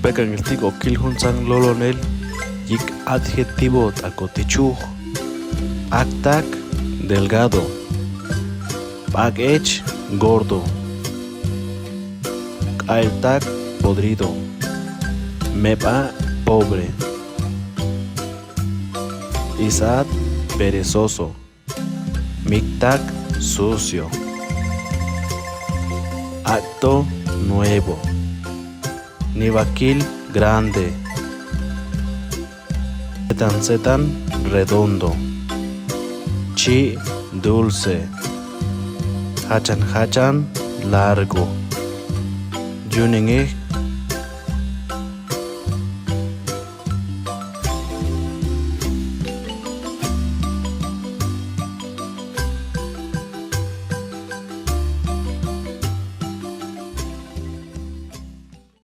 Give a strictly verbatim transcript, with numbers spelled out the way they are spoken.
Pekangesti okil juntsang lolonel yik adjetivo takoti chuj. Aktak, delgado. B'akech, gordo. K'aeltak, podrido. Mep'a, pobre. Isat, perezoso. Miktak, sucio. Akto, nuevo. Nibakil, grande. Setan setan, redondo. Chi, dulce. Jachan jachan, largo. Yunengej,